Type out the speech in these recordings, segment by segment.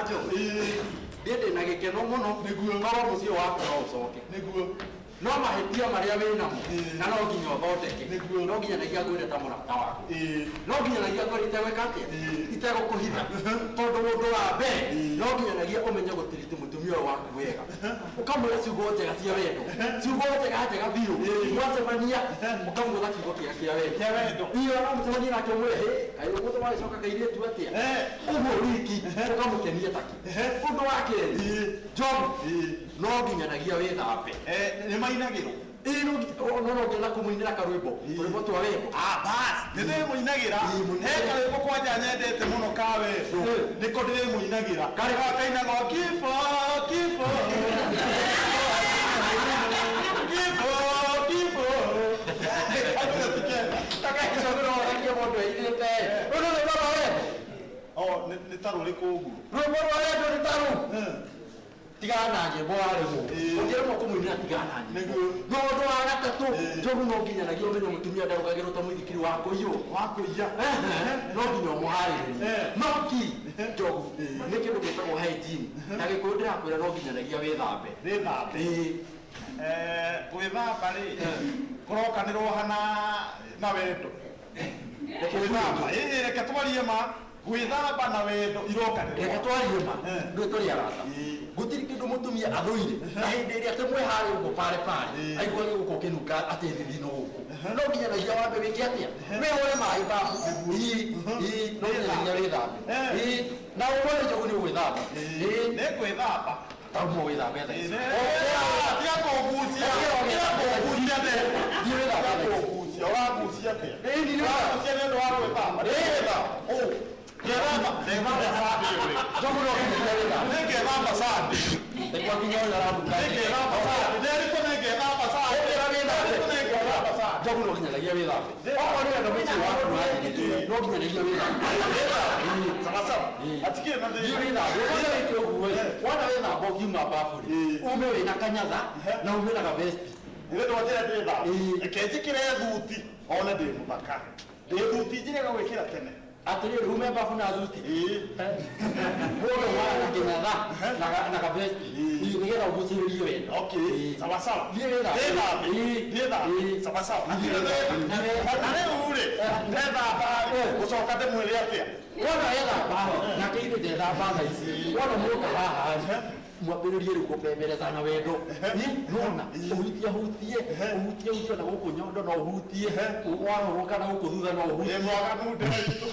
Njogu, Ĩĩ. Niĩ ndĩ na gĩkeno mũno. Nĩguo. Korwo mũciĩ waku no ũcoke. Nĩguo. No mahĩtia marĩa wĩ namo Ĩĩ. na no nginya ũthondeke. Nĩguo. No nginyanagia ngwĩre ta mũrata waku. Ĩĩ. No nginyanagia ngwĩre itegwĩka atĩa? Ĩĩ. Itegũkũhitha. Tondũ ũndũ wa mbere Ĩĩ. no nginyanagia ũmenye gũtiriti mũtumia ũyũ waku wega. Ũkamwĩra ciugo njega cia wendo. Ciugo njega njega biũ. Ĩĩ. Mwacemania ũkamwĩra kiugo kĩega kĩa wendo. Kĩa wendo. Iyo no mũcemanie nake ũmwĩre, "Hĩ, kaĩ ũmũthĩ wagĩcoka kairĩtu atĩa?" Eh. Ũguo wiki ũkamũkenia taki. Ũndũ wa kerĩ, Ĩĩ. Njogu, Ĩĩ. no nginyanagia wĩthambe. Eh, nĩ mainagĩrwo. Ĩĩ, no no nginya kũmũinĩra karwĩmbo, tũrwĩmbo twa wendo. Ah, bas, nĩ ndĩmũinagĩra. Ĩĩ, mũinagĩra. He karwĩmbo kwanja nyendete mũno ka wendo. Ĩĩ. Nĩko ndĩrĩmũinagĩra. Karĩ- Karĩ kainagwo kifo, kifo. Kifo, kifo. Kaigua ti kega. Takaicokerwo waragia mũndũ ainĩte. Rũrũ nĩ rwĩmbo rwa wendo. Oh, nĩ ta rũrĩkũ ũguo? Rwĩmbo rwa wendo nĩ ta rũu. Eh. Tigana na nyĩmbo warĩmwo. Ĩĩ. Ũngĩremwo kũmũinĩra tigana na nyĩmbo. Nĩguo. No ũndũ wa gatatũ, Ĩĩ. Njogu, no nginyanagia ũmenye mũtumia ndarugagĩrwo ta mũithikiri wa kũiywo. Wa kũiya. No nginya ũmũharĩrĩrie. Eh. No ki Njogu, nĩ kĩndũ gĩtagwo hygiene. Na Gĩkũyũ ndĩrakwĩra no nginyanagia wĩthambe. Wĩthambe. Ĩĩ. Eh, gwĩthamba rĩ, kũrokanĩrwo hana na wendo. Gwĩthamba, ĩĩ, reke twarie ma, gwĩthamba na wendo irokanĩrwo. Reke twarie ma. Eh. Ndũĩ tũrĩ arata. Ĩĩ. Gũtirĩ kĩndũ mũtumia athũire na hĩndĩ ĩrĩa atĩ mwĩ harĩa ũguo pare pare Ĩĩ. aigua gĩgũkũ ũkĩnunga atĩ thithino gũkũ, no nginyanagia wambe wĩke atĩa? Wĩhũre maĩ babu. Ĩĩ, ĩĩ, no nginyanagia wĩthambe. Eh. Ĩĩ, na ũmũthĩ Njogu nĩ ũgwĩthamba. Ĩĩ. Nĩ ngwĩthamba. Tauma wĩthambe thaa ici. Tiga kũngucia, tiga kũngucia ndĩ. Thiĩ wĩthambe Tiga thaa ici. kũngucia, ũrangucia atĩa? Ĩĩ, nĩ wĩthambe. Ũrangucia nĩ ũndũ wa gwĩthamba. Nĩ ngwĩthamba. Ũ, ngethamba, ndethamba Sunday ũrĩ. Njogu, no nginya wĩthambe. Nĩ ngethamba Sunday. Nĩguo nginya ũrĩa ũranunga. Nĩ ngethamba Sunday. Nderĩtwo nĩ ngethamba Sunday. Ũkĩra wĩthambe. Nderĩtwo nĩ ngethamba Sunday. Njogu, no nginyanagia wĩthambe. Okorwo nĩ wendo mũciĩ waku ũrathirĩte, no nginyanagia wĩthambe. Sawa sawa. Ĩĩ. Hatikĩrĩ na Thiĩ thĩna. wĩthambe. Wona wĩke ũguo ĩ, wona wĩthamba ũngiuma babu rĩ, Ĩĩ. ume wĩna kanyatha na ume na gavesti. Nĩ ndwatĩra ndĩthamba. Ĩĩ. Reke njĩkĩre thuti one ndĩ mũthaka. Ndĩ thuti njĩrĩga gwĩkĩra tene. Atĩrĩrĩ, ume babu na thuti. Ĩĩ. Mũndũ wa kĩnyatha na gavesti. Ĩĩ. Ĩĩ, nĩgetha ũgucĩrĩrie wendo. Okay, Ĩĩ. sawa sawa. Thiĩ wĩthambe. Ndĩthambe. Ĩĩ. Ndĩthambe. Ĩĩ. Sawa sawa. Hatirĩ thĩna. Na wĩthambe. Na rĩu rĩ, ndethamba rĩ, gũcoka ndĩmwĩre atĩa? Wona wethamba nake ithe ndethamba thaa ici, wona mũka haha rĩ, mwambĩrĩrie rĩu kũbemberezana wendo. Ĩ, nona ũhutie hutie, ũhutie hutie na gũkũ nyondo, no ũhutie wahũrũka na gũkũ thutha, no Ndĩ ũhutie. mwaganu ndĩraitũ.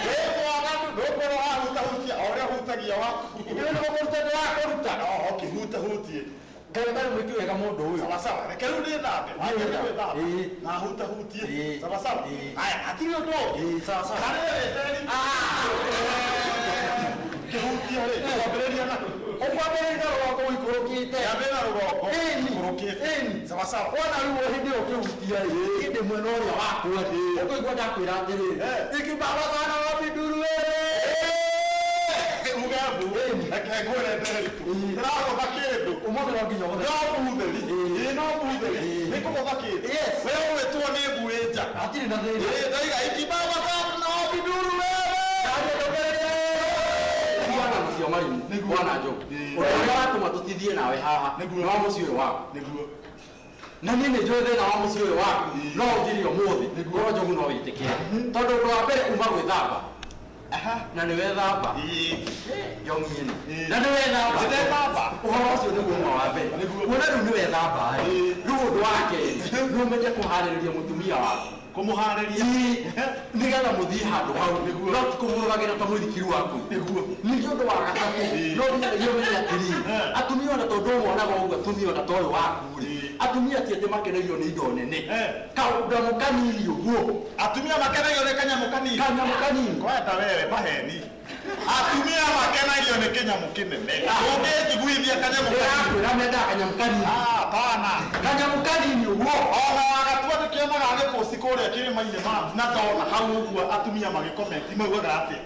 Ndĩ mwaganu, ndũkũrwo wahutahutia o ũrĩa hutagia waku. Ĩyo nĩ gũkũruta ndĩrakũruta. Oh, okay, hutahutie. Ngai ndarĩ mwĩki wega mũndũ ũyũ. Sawa sawa. Reke rĩu ndĩthambe. Wambĩrĩrie wĩthambe. gwĩthamba. Ĩĩ. Na hutahutie. Ĩĩ. Sawa sawa. Ĩĩ. Haya, hatirĩ ũndũ ũngĩ. Ĩĩ, sawa sawa. Karĩ nderi. Kĩhutia rĩ, kwambĩrĩria na Ũkwambĩrĩria rũgongo ũikũrũkĩte. Nyambĩrĩria na rũgongo. Ĩni. Ikũrũkĩte. Ĩni. Sawa sawa. Wona rĩu hĩndĩ ĩyo ũkĩhutia rĩ, hĩndĩ mwena ũrĩa wakwa rĩ, ũkũigua ndakwĩra atĩrĩrĩ, Eh. ikibaba sana wabiduru wewe. Uge mbu. Ĩni. Reke ngwĩre Nderitu. Ĩĩ. Ndĩragũtha kĩndũ. Ũmũthĩ no nginya ũgũthe. No mbutheri. Ĩĩ. Ĩĩ, no mbutheri. Ĩĩ. Nĩ kũgũtha kĩndũ. Yes. We ũgwĩtwo nĩ mbuĩ nja. Hatirĩ na thĩna. Ĩĩ, ndaiga ikibaba sana wabiduru wewe. Bwana mũcio marimũ. Nĩguo. Bwana Njogu. Ĩĩ. Ũndũ ũrĩa watũma tũtithie nawe haha Nĩguo. nĩ wa mũciĩ ũyũ waku. Nĩguo. Na niĩ nĩ njũĩ thĩna wa mũciĩ ũyũ waku Ĩĩ. no ũthire ũmũthĩ. Korwo Njogu no wĩtĩkĩre. Tondũ ũndũ wa mbere uma gwĩthamba. Aha. Na nĩ wethamba. Ĩĩ. Njogu ĩno. Ĩĩ. Na nĩ wethamba. Nĩndethamba. Ũhoro ũcio nĩguo ũmwe wa mbere. Nĩguo. Kuona rĩu nĩ wethamba rĩ. Ĩĩ. Rĩu ũndũ wa kerĩ nĩ ũmenye kũharĩrĩria mũtumia waku. Kũmũharĩria. Ĩĩ, nĩgetha mũthiĩ handũ hau, no ti kũmũrũgagĩra ta mũithikiri waku. Nĩguo. Ningĩ ũndũ wa gatatũ, Ĩĩ. no nginyagia ũmenye atĩrĩrĩ, Eh. atumia ona tondũ ũmonaga ũguo, atumia ona ta ũyũ waku rĩ, Ĩĩ. atumia ti atĩ makenagio nĩ indo nene. Eh. Kaũndũ kanini ũguo. Atumia makenagio nĩ kanyamũ kanini. Kanyamũ kanini. Kwenda wewe maheni. Atumia makenagio nĩ kĩnyamũ kĩnene. Ũngĩnjiguithia kanyamũ kanini. Ndĩrakwĩra mendaga kanyamũ kanini. Ah, hapana. Kanyamũ kanini ũguo. Ona wagatua nĩkĩonaga gĩposti kũrĩa kĩrĩma-inĩ ma na ndona hau ũguo atumia magĩkomenti maugaga atĩa?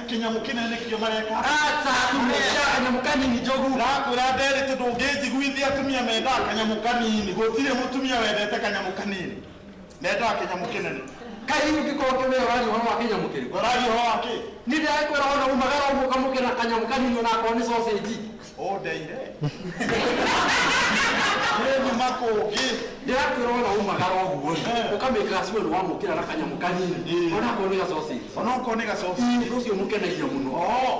Kĩnyamũ kĩnene nĩkĩo mareka. Aca, atumia mendaga kanyamũ kanini, Njogu. Ndakwĩra Nderĩ, ndũngĩnjiguithia atumia mendaga kanyamũ kanini. Gũtirĩ mũtumia wendete kanyamũ kanini. Mendaga kĩnyamũ kĩnene. Kaĩ ũngĩkorwo ũkĩmenya ũraria ũhoro wa kĩnyamũ kĩrĩkũ? Ũraria ũhoro wa kĩ? Niĩ ndĩrakwĩra wona umagara ũguo ũkamũkĩra kanyamũ kanini onakorwo nĩ sausage. Ũndeire. Niĩ nyuma kũngĩ. Ndĩrakwĩra wona umagara ũguo rĩ, ũkamĩkĩra sure nĩ wamũkĩra na kanyamũ kanini onakorwo nĩ ga sausage. Onokorwo nĩ gacoci. Ũndũ ũcio mũkenagia mũno.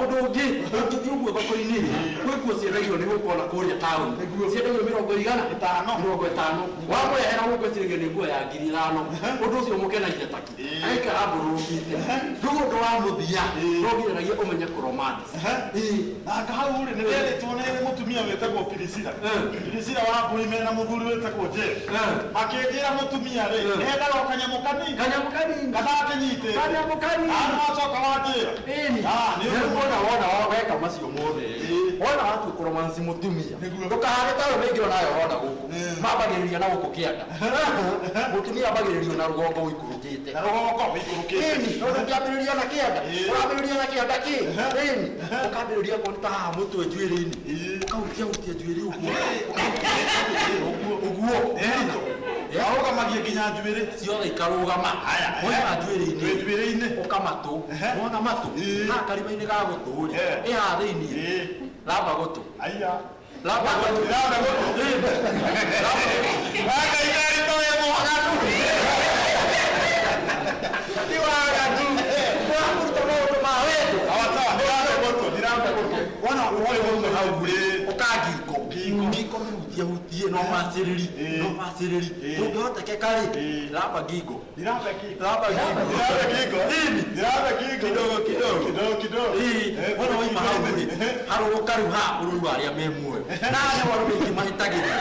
Ũndũ ũngĩ, ũngĩthiĩ ũguo thoko-inĩ rĩ, kwĩ nguo ciendagio nĩ gũkũ ona kũrĩa taũni. Ciendagio mĩrongo igana? Ĩtano. 50. Wamũrehera gũkũ eciragia nĩ nguo ya 5,000. Ũndũ ũcio mũkenagia taki. Agaikara ambũrũrũkĩte. Rĩu ũndũ wa mũthia, no nginyanagia ũmenye kũromance. Na anga hau rĩ, nĩ nderĩtwo nĩ mũtumia wĩtagwo Pirisila. Pirisila wa mbũri mena mũthuri wĩtagwo Jeff. Makĩnjĩra mũtumia rĩ, endaga o kanyamũ kanini. Kanyamũ kanini. Kana akĩnyitĩte. Kanyamũ kanini. Ah, nĩwacoka wanjĩra. Ĩni. Ah, nĩ ũndũ Wona wona weka macio mothe. Wona watua kũromance mũtumia. Ndũkahane ta arũme aingĩ onawe ũrona gũkũ. Mambagĩrĩria na gũkũ kĩanda. Mũtumia ambagĩrĩrio na rũgongo ũikũrũkĩte. Na rũgongo ũikũrũkĩte. Ĩni, no ndũngĩambĩrĩria na kĩanda. Ũrambĩrĩria na kĩanda kĩ? Ĩni. Ũkambĩrĩria kuona ta haha mũtwe njuĩrĩ-inĩ. Ũkahutia hutia njuĩrĩ ũguo. Ũguo. Ũguo. Arũgamagia nginya njuĩrĩ. Ciothe ikarũgama. Woima njuĩrĩ-inĩ. Njuĩrĩ-inĩ. Ũkamatũ. Wona matũ. Haha karima-inĩ ga gũtũ rĩ. Ĩ haha thĩiniĩ. Ramba gũtũ. Aiya. Ramba gũtũ. Ramba gũtũ. Anga itarito wĩ mwaganu. Ti waganu. Ũraruta maũndũ ma wendo. Sawa sawa, ndiramba gũtũ, ndiramba gũtũ. Wona Ũrĩ gũtũ hau rĩ. Ũka ngingo. Ngingo mĩhutie hutie no bacĩrĩri. No bacĩrĩri. Ũngĩhotekeka rĩ, ramba ngingo. Ndiramba ngingo. Ramba ngingo. Ndiramba ngingo. Ndiramba ngingo. Kidogo kidogo. Kidogo kidogo. Wona waima hau rĩ, harũrũka rĩu haha bũrũri wa arĩa me muoyo. Na haha nĩho arũme aingĩ mahĩtagĩria.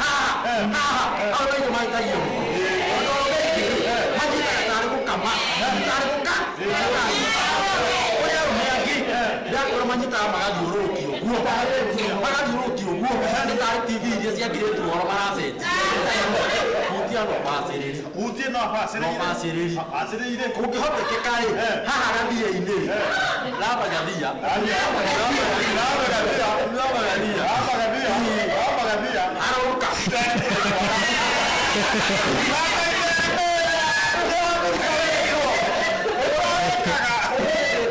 Haha, haha, arũme aingĩ mahĩtagia mũno. Tondũ arũme aingĩ rĩ, manyitaga tarĩ gũkama, tarĩ gũka. Kũrĩ arũme angĩ, ndĩrakwĩra manyitaga magathiũrũrũkia ũguo. Magathiũrũrũkia ũguo, nĩ tarĩ TV iria ciangirĩtwo ũhoro maracenjia. Hutia no bacĩrĩri. Hutie no bacĩrĩire. No bacĩrĩri. Bacĩrĩire. Kũngĩhotekeka rĩ, haha gathia-inĩ rĩ, ramba gathia. Ramba gathia. Ramba gathia. Ramba gathia. Ramba gathia. Ramba gathia. Arũrũka.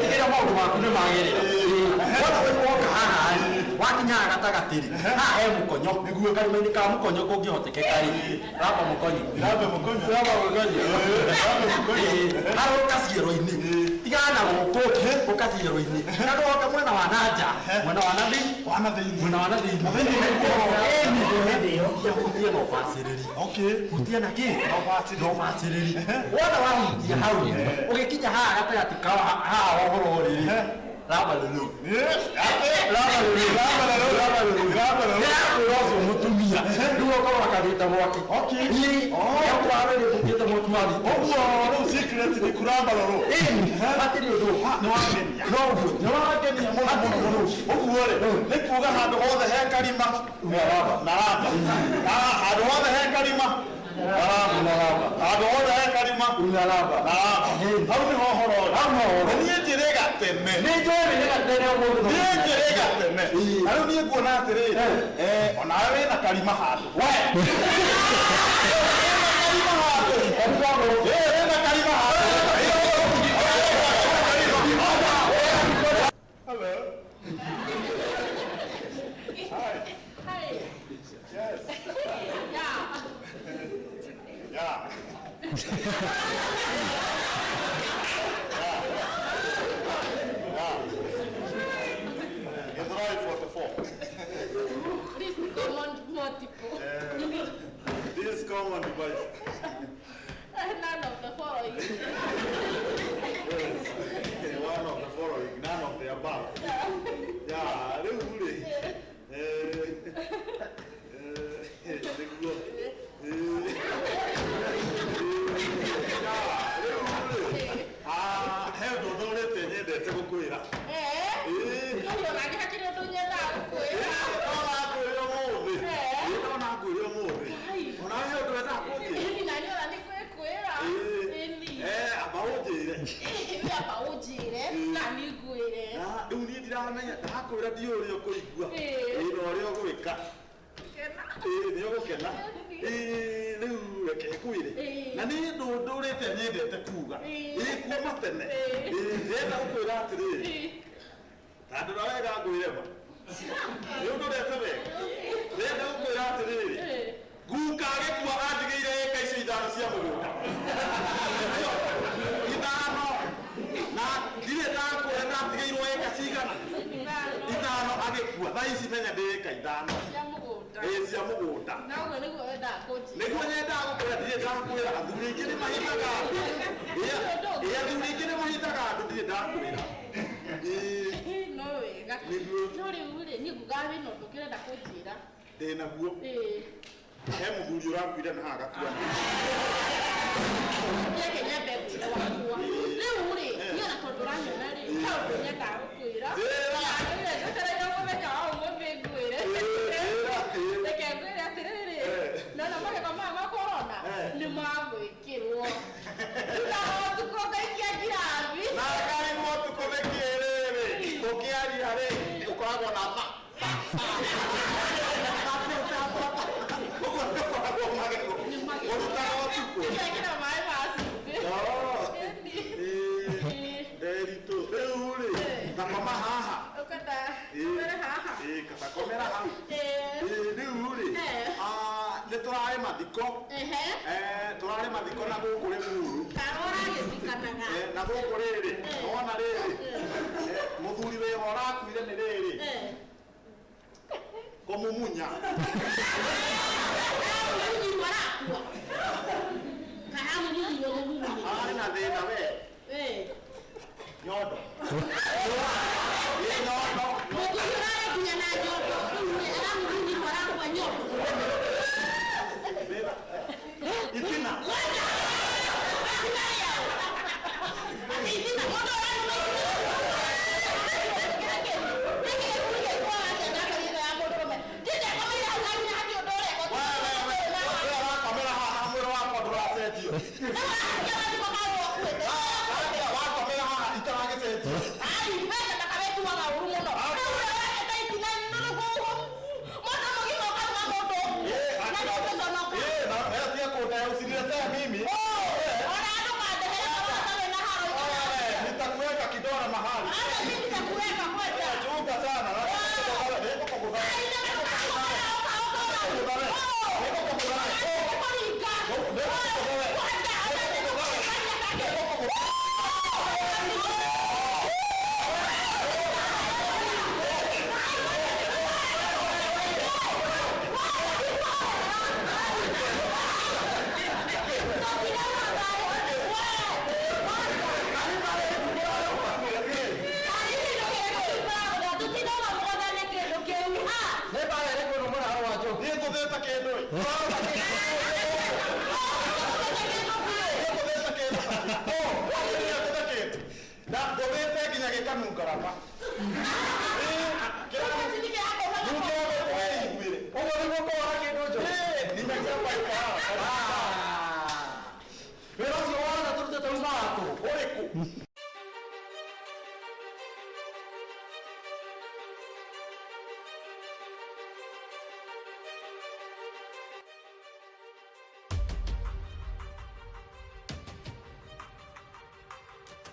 Tigĩrĩra maũndũ maku nĩ magĩrĩra. Wona wĩ woka haha rĩ, wakinya haha gatagatĩ rĩ, haha he mũkonyo. Karima-inĩ ka mũkonyo kũngĩhotekeka rĩ, ramba mũkonyo. Ramba mũkonyo. Ramba mũkonyo. Ramba mũkonyo. Harũrũka ciero-inĩ. Tigana na gũkũ, ũka ciero-inĩ. Na ndũgoke mwena wa na nja, mwena wa na thĩinĩ. Wa na thĩinĩ. Mwena wa na thĩinĩ. Ĩni. Hutia hutia na ũbacĩrĩri. Okay. Hutia na kĩ? Na ũbacĩrĩri. Na ũbacĩrĩri. Wona wahutia hau, ũgĩkinya haha gatagatĩ ka haha ũhoro rĩ, ramba lulu. Ramba lulu. Ramba lulu. Ramba lulu. Ramba lulu. Ndĩrakwĩra ũcio mũtumia, rĩu ũkorwo akanĩte mwaki. Okay. Ĩ, nĩakorwo arĩrĩmbũkĩte mwaki wa thitima. Ũguo rĩu secret nĩ kũramba lulu. Ĩni, hatirĩ ũndũ. Nĩ wangenia. No ũguo. Nĩ wangenia mũno mũno mũno. Ũguo rĩ, nĩ kuuga handũ hothe he karima. Na ramba. Na ramba. Handũ hothe he karima. Na ramba. Na ramba. Handũ hothe he karima. Na ramba. Na ramba. Hau nĩho ũhoro ũrĩ. Hau nĩho ũhoro. Na niĩ njĩrĩ gateme. Nĩ njũĩ nĩ gatene ũmũthĩ. Niĩ njĩrĩ gateme. Na rĩu niĩ nguona atĩrĩrĩ, onawe wĩna karima handũ. We! Wĩna karima handũ. Wĩna karima handũ. Hello. Hi. Hi. Yes. Yeah. Yeah. Yeah. Githurai 44. This common multiple. This common device. None of the following. Yes. One of the following, none of the above. Yeah, rĩu rĩ. Nĩguo. Rĩu rĩ. Ah, he ũndũ thũrĩte nyendete gũkwĩra. Ũyũ nake hakĩrĩ ũndũ nyendaga gũkwĩra. Ndona ngwĩre ũmũthĩ. Ndona ngwĩre ũmũthĩ. Ona he ũndũ wendaga kũnjĩra. Ĩni na niĩ ona nĩ ngwĩkwĩra. Ĩni. Amba ũnjĩre. We amba ũnjĩre na niĩ ngwĩre. Rĩu niĩ ndiramenya, ndakwĩra ndiũĩ ũrĩa ũkũigua. Ĩĩ. Na ũrĩa ũgwĩka. Kena. Nĩ ũgũkena. Rĩu reke ngwĩre na niĩ ndũrĩte nyendete kuga kuma tene ndĩrenda gũkwĩra atĩrĩrĩ tandũra wega ngwĩre ma nĩ ũndũrete wega ndĩrenda gũkwĩra atĩrĩrĩ guka agĩkua andigĩire ĩka icio ithano cia mũgũnda ithano na ndirĩ ndakwĩra ndatigĩirwo ĩka cigana ithano agĩkua thaa ici menya ndĩ ĩka ithano cia mũgũnda nĩguo nyendaga gũkwĩra ndirĩ ndakwĩra athuri aingĩ nĩ mahithaga andũ athuri aingĩ nĩ mahithaga andũ ndirĩ ndakwĩra no wega no rĩu rĩ niĩ ngugaga wĩna ũndũ ũngĩ ũrenda kũnjĩra ndĩ naguo he mũthuri ũrakuire na haha gakua reke nyambe ngwĩre wakwa rĩu rĩ niĩ ona tondũ ũranyona rĩ he ũndũ nyendaga gũkwĩra njetereire mũthenya wa ũmũthĩ ngwĩre reke ngwĩre atĩrĩrĩ nona magego maya ma korona nĩ magwĩkĩrwo thutha wa ũtukũ ngaikia ngirathi na karĩmwo ũtukũ nĩkĩ rĩrĩ ũkĩaria rĩ ũkoragwo na ma ũguo nĩũkoragwo magego ũrutaga ũtukũ ngekĩra maĩ ma cumbĩ Nderitu rĩu rĩ takoma haha ũkenda komere haha takomera hau rĩu rĩ nĩ tũrarĩ mathiko tũrarĩ mathiko na gũkũ Rĩmuru ũragĩthikanaga na gũkũ rĩrĩ nĩwona rĩrĩ mũthuri wĩho ũrakuire nĩ rĩrĩ kũmumunya mũmunyirwo arakua kana mũmunyirwo mũmumunyi arĩ na thĩna we nyondo nyondo mũthuri ũrarĩ nginya na nyondo aramumunyirwo arakua nyondo itina itina mũndũ wakomera haha mwĩrĩ wakwa ndũracenjio wakomera haha itaragĩcenjio mimi nitakuweka kidora mahali chunga sana